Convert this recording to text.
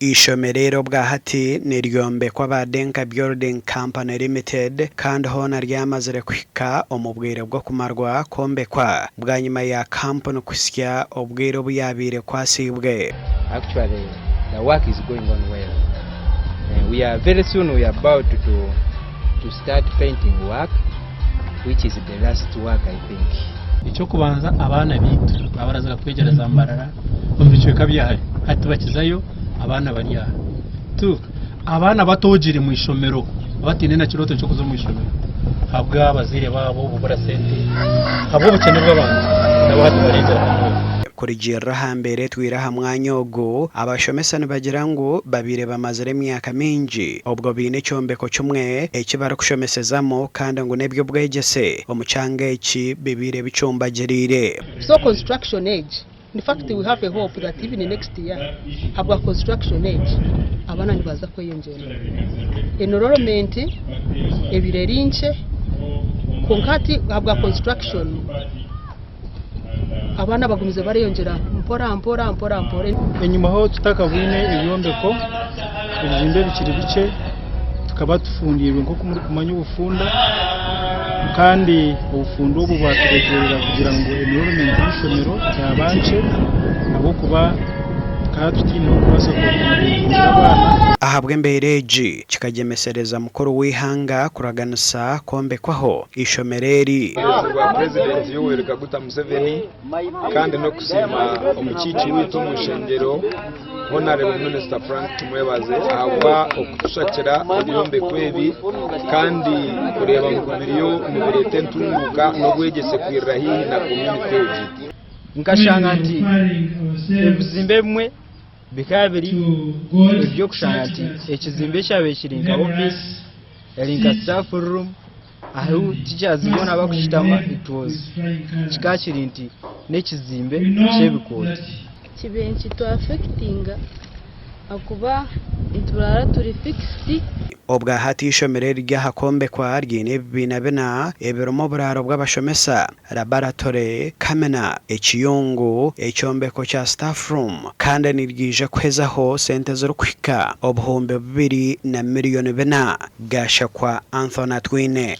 Eishomero eri obwahati niryombekwa aba Denka Building Company Limited kandi hoona ryamazire kuhika omu bwire bw'okumarwa kwombekwa bwanyima ya kampuni kuhitsya obwire obu yaabaire ekwatsiibwe. Actually the work is going on well we are very soon we are about to to start painting work which is the last work I think. Eky'okubanza abaana baitu bakaba barazaga kwegyera za Mbarara omu bicweka bya hare hati tibakizayo abaana bari aha. Tu abaana abatoogire mu ishomero abataine na kirooto ky'okuza omu ishomero ahabw'abazaire baabo obubura sente ahabw'obukyene bw'abantu nabo hati bareegyera hamwe. Kurugiirira aha mbeera etwire aha mwanya ogu, abashomesa nibagira ngu babaire bamazire emyaka mingi obwo baine ekyombeko kimwe eki barikushomesezamu kandi ngu n'eby'obwegyese omu kyanga eki bibaire bicumbagiriire. So construction egi in fact we have a hope that even next year ahabwa construction egi abaana nibaza kweyongyera. Enrollment ebaire eri nkye kwonka hati ahabwa construction abaana bagumize bareyongyera mpora mpora mpora mpora. Enyimaho tutakabwine ebyombeko, ebizimbe bikiri bikye, tukaba tufundiirwe nk'oku murikumanya obufunda kandi obufunda obu bwatureeterera kugira ngu enrollment y'eishomero yaaba nkye ahabw'okuba tukaba tutaine h'okubaasa kuakomodetingira abaana. Ahabw'embeera egi, kikagyemesereza mukuru w'eihanga kuraganisa kwombekwaho eishomero eri. Obuhwezi bwa Purezidenti Yoweri Kaguta Museveni kandi n'okusiima omukiiki waitu omu ishengyero Honarebo Minisita Frank Tumwebaze ahabwa okutushakira ebyombeko ebi kandi kureeba ngu biriyo nibireeta entunguuka n'obwegyese kwirira haihi na komyunite egi. Nkashanga nti ebizimbe ebimwe bikaba biri eby'okushanga nti ekizimbe ekyabaire kiri nka ofiisi eri nka staff room ahu teachers boona bakushutama it was kikaba kiri nti n'ekizimbe ky'ebikooti. Kibaire nikitu affectinga ahakuba nituraara turi fixed. Obwa hati eishomero eriri aha kwombekwa ryine ebibiina bina ebirimu oburaaro bw'abashomesa, laboratory, kamina, ekiyungu, ekyombeko kya staff room kandi niryija kuhezaho sente ezirikuhika 2400. Gashakwa Anthony Atwine.